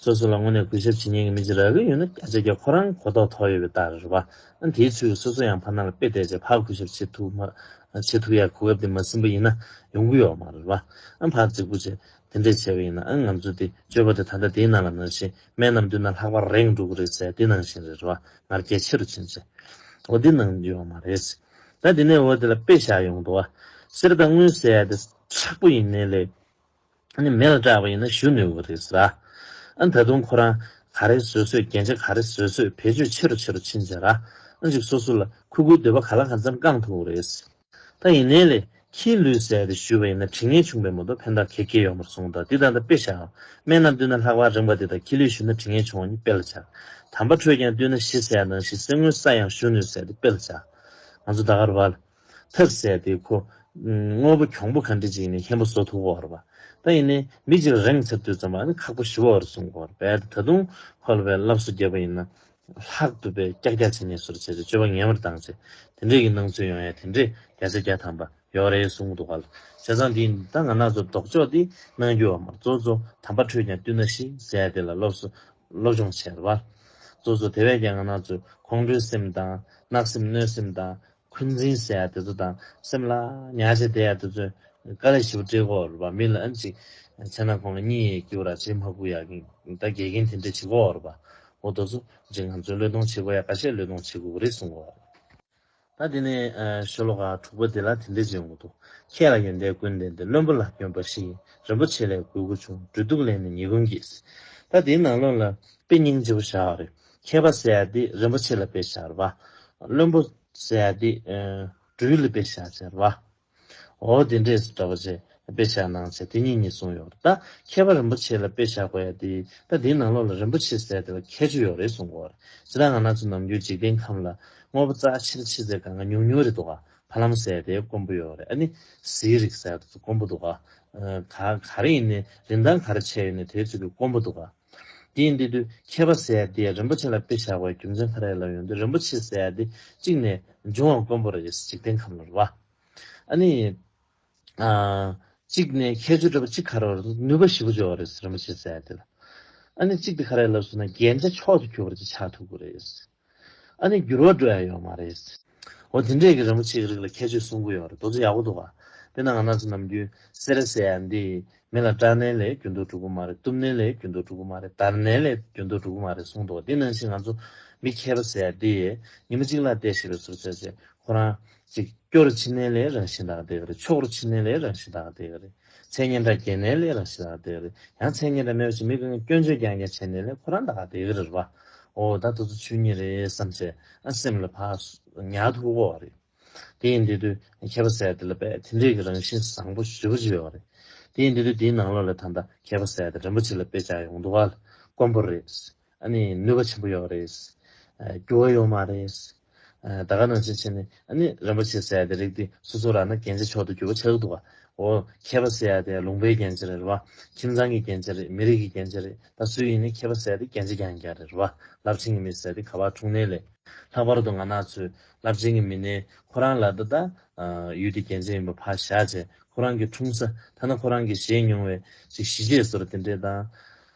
སོ་སོ་ལ་དངོས་གནས་གུས་ཞབས་བྱེད་མཁན་གྱི་མི་ཅིག་རག་གི་ཡོད་ན་བརྒྱ་ཆ་བརྒྱ་ཁོ་རང་གོ་རྟོགས་ཐོག་ཡོད་པའི་རྟགས་རེད་བ། ཨ་ནི་དེའི་ཚུལ་གྱིས་སོ་སོ་ཡང་ཕར་ནང་ལ་དཔེ་བལྟས་བྱས་ཕར་གུས་ཞབས་བྱེད་ཐུབ་མ་བྱེད་ཐུབ་ཡ་གོ་སྐབས་དེ་མ་ཟིན་པ་ཡིན་ན་ཡོང་གི་ཡོད་མ་རེད་བ། ཨ་ཕར་རྫིག་པོ་བྱས་དེ་འདྲས་བྱས་པ་ཡིན་ན་ཨ་ང་ཚོ་དེ་སྤྱོད་པ་དེ་ད་ལྟ་དེའི་ནང་ལ་ནང་བཞིན་སྨན་རྣམས་བསྡུས་ན་ལྷག་པར་རེངས་འགྲོ་གི་རེད་ཟེར་དེ་ནང་བཞིན་རེད་བ། ང་རྒྱལ་ཆེ་རུ་ཕྱིན་བྱས་འོ་དེ་ནང་ཡོད་མ་རེད། ད་དེ་ནས་འོ་དེ་ལ་དཔེ་བཞག་ཡོང་འདུག་བ། གསེར་དང་དངུལ་ཟེར་ཡ་དེ་མཁྲེགས་པོ་ཡིན་ནའི་ལས། ཨ་ནི་མེ་ལ་སྐྲག་པ་ཡིན་ན་ཞུ་ནུས་པ་རེད་ཟེར། ཨ་ནི་ད་དུང་ཁོ་རང་ག་རེ་བཟོས་བཟོས་རྒྱན་ཆ་ག་རེ་བཟོས་བཟོས་བེད་སྤྱོད་ཆེ་རུ་ཆེ་རུ་ཕྱིན་བྱས་ར། ཨ་ཅིག་སོ་སོ་ལ་ཁུ་ཁུའི་འདོད་པ་ག་ལ་གང་འཚམ་བསྐང་ཐུབ་ཀྱི་རེད། ད་ཡིན་ནའི་ལས་ཁྱིའི་ལུས་ཟེར་ཡ་དེ་ཞུས་པ་ཡིན་ན་དྲི་ངན་བྱུང་བའི་མ་གཏོགས་ཕན་ཐོགས་ག་གེ་ཡོད་མ་རེད་གསུངས། ད་འདི་ད་ལྟ་དཔེ་བཞག་སྨན་རྣམས་བསྡུས་ན་ལྷག་པར་རེངས་པ་འདི་དང་ཁྱི་ལུས་ཞུ་ན་དྲི་ངན་བྱུང་བ་གཉིས་དཔེ་ལ་བཞག་དམ་པ་ཁྲོས་ཀྱང་བསྡུས་ན་ཞི་ཟེར་ཡ་ནང་བཞིན་གསེར་དངུལ་ས་ཡང་ཞུ་ནུས་ཟེར་ཡ་དེ་དཔེ་ལ་བཞག་ང་ཚོ་ད་ག་རེ་བ་ལ། ཐབས་ཟེར་དེ་ཁོ། དངོས་པོ་གྱོང་པོ་ག་འདྲ་ཅིག་ཡིན་ནའི་ཧན་པོ་བཟོ་ཐུབ་ཀྱི་ཡོད་རེད་པ། ད་ཡིན་ནའི་མི་གཅིག་ལ་རེངས་ཚར་དུས་ཙམ་པ་ནི་ཁག་པོ་ཞེ་པོ་ཡོད་རེད་གསུང་གི་ཡོད་རེད་པས། ད་དུང་ཁོ་ལ་བས་སློབ་གསོ་བརྒྱབ་པ་ཡིན་ན། ལྷག་ཏུ་བས་ཀྱག་ཀྱག་བྱེད་མཁན་བཟོ་འདྲ་བྱས་ཏེ་སྤྱོད་པ་ངན་པར་བཏང་བྱས། དེ་འདྲས་ཀྱི་སྣང་ཚུལ་ཡོང་ཡ་དེ་འདྲས་བརྒྱ་ཆ་བརྒྱ་ཐམ་པ་ཡོད་རེད་གསུང་གི་འདུག་ག་ལ། བྱས་ཙང་འདི་ད་ང་རང་ཚོ་ལྡོག་ཕྱོགས་འདི་གནང་རྒྱུ་ཡོད་མ་རེད། གཙོ་གཙོ་དམ་པ་ཁྲོས་ཀྱང་བསྡུས་ན་ཞི་ཟེར་ཡ་དེ་ལ་སློབ་གསོ་སློབ་སྦྱོང་བྱས་རེད་པ། གཙོ་གཙོ་དེ་བས་ཀྱང་ང་རང་ཚོ་ཁོང་ཁྲོའི་སེམས་དང་བརྣག་སེམས་གནོད་སེམས་དང་། འཁོན་འཛིན་ཟེར་ཡ་དེ་ཚོ་དང་སེམས་ལ་ཉར་བྱས་བསྡད་ཡ་དེ་ཚོ་དཀའ་ལས་ཞེ་པོ་སྤྲད་ཀྱི་ཡོད་རེད་པ། མི་ལ་ཨ་ཅིག་མཚན་ན་ཁོང་ལ་གཉིད་ཡེ་སྐྱིད་པོ་ར་བྱེད་མ་དགོས་ཡ་གི་ད་འགལ་རྐྱེན་དེ་འདྲ་བྱེད་ཀྱི་ཡོད་རེད་པ། འོ་དེ་ཚོ་ཅིག་ང་ཚོས་བློས་གཏོང་བྱེད་དགོས་ཡ་ཁ་ཤས་བློས་གཏོང་བྱེད་དགོས་ཀྱི་རེད་གསུང་གི་ཡོད་རེད། ད་དེ་ནས་ཤོ་ལོ་ཀ་དྲུག་པ་དེ་ལ་དེ་འདྲ་ཅིག་ཡོང་གི་འདུག་ཁྱེད་ལ་ཡོན་ཏན་ཀུན་ལྡན་ཏེ། བློན་པོ་ལ་སྐྱོན་པ་ཞི། རིན་པོ་ཆེ་ལས་གོས་དགུ་བྱུང་། སྦྲུལ་གདུག་ལས་ནི་ཉེས་ཀུན་གྱིས། ད་དེའི་ནང་ལོགས་ལ་དཔེ་སྙིང་རྗེ་པོ་བཞག་པ་རེད། མཁས་པ་ཟེར་ཡ་དེ་རིན་པོ་ཆེ་ལ་དཔེ་བཞག་རེད་པ། བློན་པོ་ཟེར་ཡ་དེ་སྦྲུལ་ལ་དཔེ་བཞག་བྱས་རེད་པ། འོ་དེ་འདྲས་སུ་འདྲ་བ་བྱས་དཔེ་བཞག་གནང་བྱས་དེ་གཉིས་གཉིས་གསུངས་ཡོད་རེད། ད་མཁས་པ་རིན་པོ་ཆེ་ལ་དཔེ་བཞག་དགོས་ཡ་དེ་ད་དེའི་ནང་ལོགས་ལ་རིན་པོ་ཆེ་ཟེར་དེ་ལ་ཁྱད་ཆོས་ཡོད་རེད་གསུང་གི་ཡོད་རེད། སྤྱིར་ང་རང་ཚོ་ནམ་རྒྱུན་འཇིག་རྟེན་ཁམས་ལ་དངོས་པོ་རྩ་ཆེར་ཆེ་ཚད་གང་ག་ཉུང་ཉུང་རེད་འདུག་ག་ཕ་ལམ་ཟེར་དེ་དཀོན་པོ་ཡོད་རེད། ཨ་ནི་གཟི་རིགས་ཟེར་དེ་ཚོ་དཀོན་པོ་འདུག་ག་ག་ག་རེ་ཡིན་ནའི་རིན་ཐང་ག་རེ་ཆེ་ཡོད་ནའི་དེའི་ཚོ་གི་དཀོན་པོ་འདུག་ག་དེ་ཡིན་དུས་དུས་མཁས་པ་ཟེར་ཡ་དེ་རིན་པོ་ཆེ་ལ་དཔེ་བཞག་པའི་རྒྱུ་མཚན་ག་རེ་ལབ་ཡོང་དུས་རིན་པོ་ཆེ་ཟེར་ཡ་དེ་གཅིག་ནས་འབྱུང་བ་དཀོན་པོ་རེད། འཇིག་རྟེན་ཁམས་ལ་རེད་བ། ཨ་ནི། ཨ་གཅིག་ནས་ཁྱད་ཆོས་འདྲ་པོ་གཅིག་ག་རེ་ཡོད་རེད། ནུས་པ་ཞེ་པོ་ཅིག་ཡོད་རེད་རིན་པོ་ཆེ་ཟེར་ཡ་དེ་ལ། ཨ་ནི་གཅིག་དེ་ག་རེ་ལབ་སོང་ན་རྒྱན་ཆ་མཆོག་ཏུ་གྱུར་པ་ཅིག་ཆགས་ཐུབ་ཀྱི་རེད། ཨ་ནི་འགྱུར་བ་འགྲོ་ཡ་ཡོད་མ་རེད། འོ་དེ་འདྲས་ཀྱི་རིན་པོ་ཆེ་གི་རིགས་ལ་ཁྱད་ཆོས་གསུང་གི་ཡོད་རེད། དེ་ཚོ་ཡག་པོ་འདུག་ག་དཔེར་ན་ང་རང་ཚོ་ནམ་རྒྱུན་གསེར་ཟེར་ཡ་འདི་མེ་ལ་སྐྲག་ནའི་ལས་འགྱུར་ལྡོག་འགྲོ་གི་མ་རེད། གཏུབ་ནའི་ལས་འགྱུར་ལྡོག་འགྲོ་གི་མ་རེད། བརྡར་ནའི་ལས་འགྱུར་ལྡོག་འགྲོ་གི་མ་རེད་གསུངས་འདུག་དེ་ནང་བཞིན་ང་ཚོ་མི་མཁས་པ་ཟེར་ཡ་འདི་ཉི་མ་གཅིག་ལ་བལྟས་ཤེས་པའི་ཚུལ་བྱས་བྱས་ཁོ་རང་ཅིག་སྐྱོ་རུ་ཕྱིན་ནའི་ལས་རང་བཞིན་དག་བསྡད་ཀྱི་རེད། ཆོག་རུ་ཕྱིན་ནའི་ལས་རང་བཞིན་དག་བསྡད་ཀྱི་རེད། མཚན་སྙན་གྲགས་རྒྱས་ནའི་ལས་རང་བཞིན་དག་བསྡད་ཀྱི་རེད། ཡང་མཚན་སྙན་གྲགས་མེད་པ་ཞིག་མི་གང་གིས་སྐྱོན་བརྗོད་རྐྱང་རྐྱང་བྱས་ནའི་ལས་ཁོ་རང་དག་བསྡད་ཀྱི་རེད་བ། འོ་ད་དེ་ཚོ་ཆོས་ཉིད་རེད་བསམ་བྱས་ཨ་སེམས་ལ་ཕར་ཉར་ཐུབ་ཀྱི་ཡོད་རེད། དེ་ཡིན་དུས་དུས་མཁས་པ་ཟེར་ཡ་དེ་ལ་དཔེ་དེ་འདྲས་ཀྱི་རང་བཞིན་བཟང་པོ་ཞེ་པོ་ཅིག་ཡོད་རེད། དེ་ཡིན་དུས་དུས་དེའི་ནང་ལོགས་ལ་ད་ལྟ་མཁས་པ་ཟེར་ཡ་དེ་རིན་པོ་ཆེ་ལ་དཔེ་བཞག་ཡོང་འདུག་ག་དཀོན་པོ་རེད། ཨ་ནི་ནུས་པ་ཆེན་པོ་ཡོད་རེད། ཨ་འགྱུར་བ་ཡོད་མ་རེད། ཨ་ད་ག་ནང་བཞིན་བྱས་ནས་ཨ་ནི་རིན་པོ་ཆེ་ཟེར་ཡ་དེ་རིགས་དེ་སོ་སོ་རང་ན་རྒྱན་ཆ་མཆོག་ཏུ་གྱུར་པ་ཆགས་ཀྱི་འདུག་ག་འོ་མཁས་པ་ཟེར་ཡ་དེ་ལུང་པའི་རྒྱན་ཆ་རེད་བ། ཁྱིམ་ཚང་གི་རྒྱན་ཆ་རེད། མི་རིགས་ཀྱི་རྒྱན་ཆ་རེད། ད་སུ་ཡིན་ནའི་མཁས་པ་ཟེར་ཡ་དེ་རྒྱན་ཆ་རྐྱང་རྐྱང་རེད་བ། རླབས་ཆེན་གྱི་མི་ཟེར་ཡ་དེ་ག་པར་འཁྲུངས་ནའི་ལས། ལྷག་པར་དུ་ང་རང་ཚོའི་རླབས་ཆེན་གྱི་མི་སྣས་ཁོ་རང་ལ་ད་ལྟ་ཡུལ་དེ་རྒྱན་ཆ་ཡིན་པ་ཕར་བཞག་བྱས་ཁོ་རང་གི་འཁྲུངས་ས་ཐ་ན་ཁོ་རང་གིས་བཞེས་མྱོང་བའི་ཅིག་ཞི་བྱེད་སོགས་དེ་འདྲས་དང་།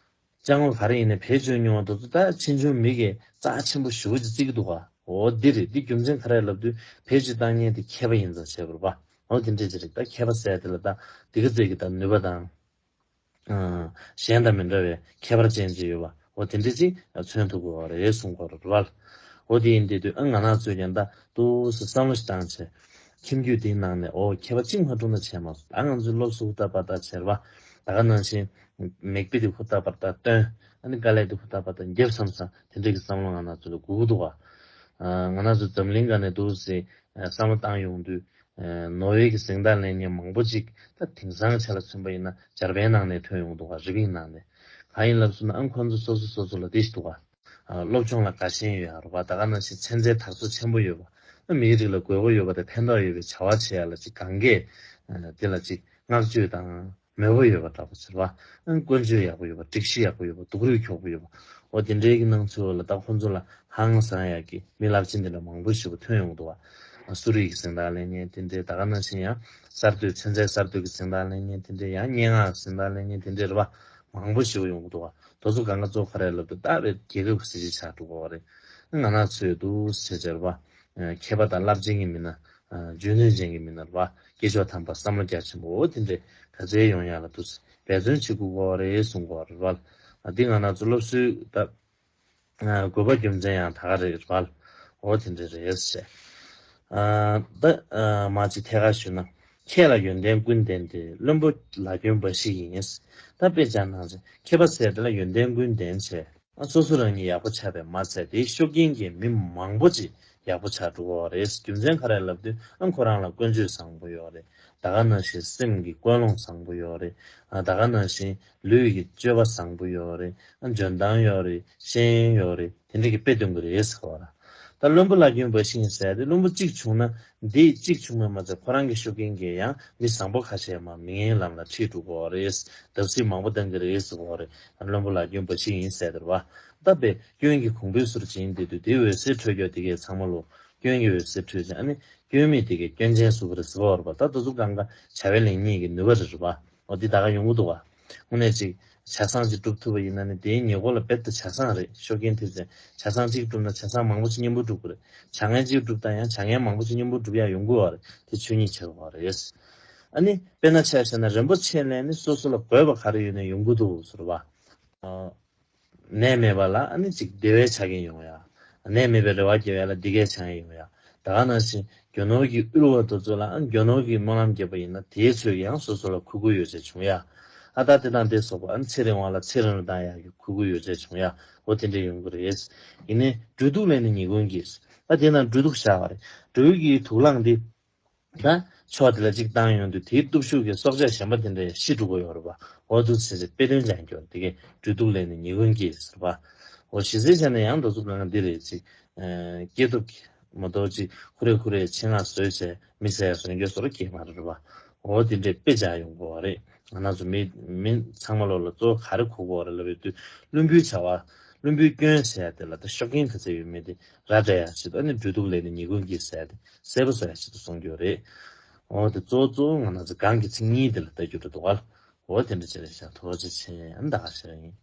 ཅ་དངོས་ག་རེ་ཡིན་ནའི་བེད་སྤྱོད་མྱོང་བ་དེ་ཚོ་ད་ཕྱིས་འབྱུང་མི་གིས་རྩ་ཆེན་པོ་ཞེ་པོ་ཅིག་བརྩི་གི་འདུག་ག་འོ་འདི་རེད། འདི་རྒྱུ་མཚན་ག་རེ་ལབ་དུས་བེད་སྤྱོད་བཏང་མཁན་དེ་མཁས་པ་ཡིན་ཙང་བྱས་པ་རེད་པ། འོ་དེ་འདྲས་ཅིག་རེད། ད་མཁས་པ་ཟེར་ཡ་དེ་ལ་ད་དེ་ག་ཚོད་ཀྱི་ད་ནུས་པ་དང་། ཨ་གཞན་དང་མི་འདྲ་བའི་ཁྱད་པར་ཅན་ཅིག་ཡོད་པ་འོ་དེ་འདྲ་ཅིག་མཚོན་ཐུབ་དགོས་པ་རེད་གསུང་གི་ཡོད་རེད་བ། འོ་དེ་ཡིན་དུས་དུས་ཨ་ང་རང་ཚོས་ཀྱང་ད་ཏོག་ཙམ་བསམ་བློ་ཞིག་བཏང་བྱས། ཁྱིམ་རྒྱུད་དེའི་ནང་ནས་འོ་མཁས་པ་གཅིག་མ་འཁྲུངས་ན་བྱས་མ་སོང་། ད་ང་ཚོའི་སློབ་གསོ་ཧུར་ཐག་པར་ཐག་བྱས་རེད་བ། ད་ག་ནང་བཞིན་མིག་དཔེ་དེ་ཧུར་ཐག་པར་ཐག་སྟོན། ཨ་ནི་དཀའ་ལས་དེ་ཧུར་ཐག་པར་ཐག་རྒྱབ་བསམ་བསམ་དེ་འདྲ་གི་བསམ་བློ་ང་རང་ཚོ་ལ་དགོས་ཀྱི་འདུག་བ། ཨ་ང་རང་ཚོ་འཛམ་གླིང་སྒང་ནས་འདུག་སེ་བསམ་བློ་བཏང་ཡོང་དུས། ནོར་ཝེ་གི་གཟེངས་རྟགས་ལེན་མཁན་མང་པོ་ཅིག་ད་དེང་སང་ཆ་ལ་མཚོན་པ་ཡིན་ན་འཇར་པན་ནང་ནས་ཐོན་ཡོང་འདུག་ག་རི་པིན་ནང་ནས། གང་ཡིན་ལབ་སོང་ན་ཨང་ཁོང་ཚོ་སོ་སོ་སོ་སོ་ལ་འདི་ཞིག་འདུག་ག་སློབ་སྦྱོང་ལ་དགའ་ཞེན་ཡོད་ཡ་རེད་པ། ད་ག་ནང་བཞིན་ཚན་རྩལ་དར་སོ་ཆེན་པོ་ཡོད་པ། ཨ་མིའི་རིགས་ལ་དགོས་མཁོ་ཡོད་པ་དང་ཕན་ཐོགས་ཡོད་པའི་བྱ་བ་བྱེད་ཡ་ལ་ཅིག་གང་གས་དེ་ལ་ཅིག་བསྔགས་བརྗོད་དང་མོས་པ་ཡོད་པ་འདྲ་པོ་ཟེར་བ། ཨ་ཀུན་སྤྱོད་ཡག་པོ་ཡོད་པ། སྒྲིག་གཞི་ཡག་པོ་ཡོད་པ། སྡུག་རུས་འཁྱོག་པོ་ཡོད་པ། འོ་དེ་འདྲའི་གི་སྣང་ཚུལ་ལ་ད་ཁོང་ཚོ་ལ་ཧང་སང་ཡག་གི་མི་རླབས་ཆེན་དེ་འདྲ་མང་པོ་ཞིག་ཐོན་ཡོང་འདུག་བ། གསོ་རིག་གི་གཟེངས་རྟགས་ལེན་མཁན་དེ་འདྲའི། ད་ག་ནང་བཞིན་ཡང་གསར་གཏོད་ཚན་རྩལ་གསར་གཏོད་ཀྱི་གཟེངས་རྟགས་ལེན་མཁན་དེ་འདྲའི། ཡང་སྙན་ངག་གི་གཟེངས་རྟགས་ལེན་མཁན་དེ་འདྲའི་རེད་པ། མང་པོ་ཞིག་ཡོང་གི་འདུག་པ། དེ་ཚོ་གང་ག་གཙོ་བོ་ག་རེ་ལབ་དུས། ད་རེད། རྒྱལ་ཁབ་ཀྱི་གཟི་བརྗིད་ཆགས་འགྲོ་གི་རེད། ང་རང་ཚོས་འདུག་སེ་བྱས་རེད་པ། མཁས་པ་དང་རླབས་ཆེན་གྱི་མི་སྣ། འཇོན་ནུས་ཅན་གྱི་མི་སྣ་རེད་པ། སྐྱེས་མཆོག་དམ་པ་བསམ་བློ་རྒྱ་ཆེན་པོ་འོ་དེ་འདྲའི་ག་ཚོད་ཡོང་ཡག་ལ་འདུག་སེ་འབད་བརྩོན་བྱེད་དགོས་ཀྱི་རེད་གསུང་གི་རེད་པ། འདི་ང་རང་ཚོ་སློབ་གསོའི་ད་དགོས་པ་རྒྱུ་མཚན་ཡང་ད་ག་རེད་རེད་པ། འོ་དེ་འདྲ་རེད་ཟེར། ད་མ་གཅིག་ཐད་ཀར་ཞུས་ན། མཁས་ལ་ཡོན་ཏན་ཀུན་ལྡན་ཏེ། བླུན་པོ་ལ་སྐྱོན་འབའ་ཞིག་ཡིན། ད་དཔེ་ཆ་ནང་བཞིན་མཁས་པ་ཟེར་དེ་ལ་ཡོན་ཏན་ཀུན་ལྡན་བྱས། ཨ་སོ་སོ་རང་ཉིད་ཡག་པོ་ཆགས་པས་མ་ཚད། དེའི་ཤུགས་རྐྱེན་གྱིས་མི་མང་པོ་ཅིག་ཡག་པོ་ཆགས་འགྲོ་གི་རེད། རྒྱུ་མཚན་ག་རེ་ལབ་དུས། ཨ་ཁོ་རང་ལ་ཀུན་སྤྱོད་བཟང་པོ་ཡོད་རེད། ད་ག་ནང་བཞིན་སེམས་ཀྱི་ཀུན་སློང་བཟང་པོ་ཡོད་རེད། ཨ་ད་ག་ནང་བཞིན་ལུས་ཀྱི་སྤྱོད་པ་བཟང་པོ་ཡོད་རེད། ཨ་འཇོན་ཐང་ཡོད་རེད། ཤེས་ཡོན་ཡོད་རེད། དེ་འདྲ་གི་དཔེ་སྟོན་གྱི་རེད་ཟེར་གི་རེད། ད་བླུན་པོ་ལ་སྐྱོན་འབའ་ཞིག་ཡིན་ཟེར་ཏེ། བླུན་པོ་གཅིག་བྱུང་ན། འདི་གཅིག་བྱུང་བས་མ་ཚད། ཁོ་རང་གི་ཤུགས་རྐྱེན་གྱིས་ཡང་མི་བཟང་པོ་ཁ་ཤས་མར་མི་ངན་ལམ་ལ་ཁྲིད་འགྲོ་གི་རེད། བརྡབ་གསིག་མང་པོ་བཏང་གི་རེད་ཟེར་གི་རེད། བླུན་པོ་ལ་སྐྱོན་འབའ་ཞིག་ཡིན་ཟེར་དེ་རེད་པ། ད་དཔེ་སྐྱོན་གྱི་གོང་བུས་ཟུར་འབྱིན་བསྡད་དུས། དེའི་འོད་ཟེར་འཕྲོས་ཀྱོག་དེ་གས་ཚང་མ་ལོ་སྐྱོན་གྱི་འོད་ཟེར་འཕྲོས་ཀྱང་། ཨ་ནི་སྐྱོན་མེད་དེ་གས་སྐྱོན་ཅན་བཟོ་གི་རེད་ཟེར་གི་རེད་པ། ད་དེ་ཚོ་གང་ག་བྱ་བའི་ལེགས་ཉེས་ཀྱི་ནུས་པ་རེད་རེད་པ། འོ་འདི་ད་ག་ཡོང་གི་འདུག་པ། དངོས་གནས་ཅིག་བྱ་བཟང་ཅིག་སྒྲུབ་ཐུབ་པ་ཡིན་ན་ནི། དེའི་ཉེ་འཁོར་ལ་རྦད་དེ་བྱ་བཟང་རེད། ཤུགས་རྐྱེན་ཐེབས་ཙང་། བྱ་བཟང་གཅིག་བསྒྲུབས་ན་བྱ་བཟང་མང་པོ་ཞིག་མཉམ་པོ་སྒྲུབ་དགོས་རེད། བྱ་ངན་གཅིག་བསྒྲུབས་ན་ཡང་བྱ་ངན་མང་པོ་ཞིག་མཉམ་པོ་སྒྲུབ་ཡག་ཡོང་གི་ཡོད་རེད། དེ་ཆོས་ཉིད་ཆགས་ཀྱི་ཡོད་རེད། ཨ་ནི་དཔེར་ན་ཆ་བཞག་ན། རིན་པོ་ཆེ་ལ་ནི་སོ་སོ་ལ་དགོས་པ་ག་རེ་ཡོད་ན་ཡོང་གི་འདུག་ཟེར་བ། ནད་མེད་པ་ལ་ཨ་ནི་ཅིག་བདེ་བའི་ཆ་རྐྱེན་ཡོང་ཡ། ནད་མེད་པའི་རེ་བ་སྐྱེ་བ་ལ་བདེ་སྐྱིད་ཆ་རྐྱེན་ཡོང་ཡ། ད་ག་ནང་བཞིན་རྒྱུ་ནོར་གྱིས་དབུལ་བ་དེ་ཚོ་ལ་ཨ་རྒྱུ་ནོར་གྱི་སྨོན་ལམ་བརྒྱབ་པ་ཡིན་ན། དེའི་ཚོད་ཀྱིས་ཡང་སོ་སོ་ལ་མཁོ་དགོས་ཡོ་བྱད་བྱུང་ཡ། ཨ་ད་དེ་དང་དེ་སོགས་པ། ཨ་ཚེ་རིང་བ་ལ་ཚེ་རིང་རུ་བཏང་ཡག་གི་མཁོ་དགོས་ཡོ་བྱད་བྱུང་ཡ། འོ་དེ་འདྲ་ཡོང་གི་རེད། ཡིན་ནའི་སྦྲུལ་གདུག་ལས་ནི་ཉེས་ཀུན་གྱིས། ད་དེ་ན་སྦྲུལ་གདུག་བཞག་པ་རེད། སྦྲུལ་གྱི་དུག་རླངས་འདི། ད་ཕྱོགས་དེ་ལ་གཅིག་བཏང་ཡོང་དུས། དེའི་སྟོབས་ཤུགས་ཀྱིས་སྲོག་ཆགས་གཞན་པ་དེ་འདྲ་ཡང་ཤི་འགྲོ་གི་ཡོད་རེད་པ། འོ་འདུག་ཟེར་ཏེ་དཔེ་སྟོན་ཅིག་ཡོད་རེད། དེ་གས་སྦྲུལ་གདུག་ལས་ནི་ཉེས་ཀུན་གྱིས་ཟེར་བ། འོ་གཞི་རྩའི་ཆ་ནས་ཡང་འདི་ཚོ་གང་འདི་རེད། ཅིག་ཨ་སྐྱེས་ཐོབ་ཀྱི་མ་གཏོགས་ཅིག་ཁུ་རེ་ཁུ་རེ་ཆེད་མངགས་བཟོས་བྱས་མི་ཟ་ཡ་བཟོ་མཁན་བཟོ་འདྲ་གང་ཡང་མ་རེད་པ། འོ་དེ་འདྲའི་དཔེ་ཆ་ཡོང་གི་ཡོད་རེད། ང་རང་ཚོ་མི་མི་ཚང་མ་ལོ་ལ་གཙོ་བོ་ག་རེ་གོ་གི་ཡོད་རེད་ལབ་ཡོང་དུས། བླུན་པོའི་བྱ་བ། བླུན་པོའི་སྐྱོན་ཟེར་ཡ་དེ་ལ་ད་ཤུགས་རྐྱེན་ག་ཚོད་ཡོད་མེད་དེ་ར་སྤྲད་ཡ་ཆེད་དུ། ཨ་ནི་སྦྲུལ་གདུག་ལས་ནི་ཉེས་ཀུན་གྱིས་ཟེར་ཡ་དེ་གསལ་པོ་བཟོ་ཡ་ཆེད་དུ་གསུང་གི་ཡོད་རེད། འོ་དེ་གཙོ་བོ་གཙོ་བོ་ང་རང་ཚོ་གོང་གི་ཚིག་གཉིས་དེ་ལ་ལྟ་རྒྱུ་རེད་འདུག་ག། འོ་དེ་འདྲ་བྱས་རེད་ཤག། ཐུགས་རྗེ་ཆེ། ཨ་ནི་ད་ག་ཞིག་རེད་ཡིན།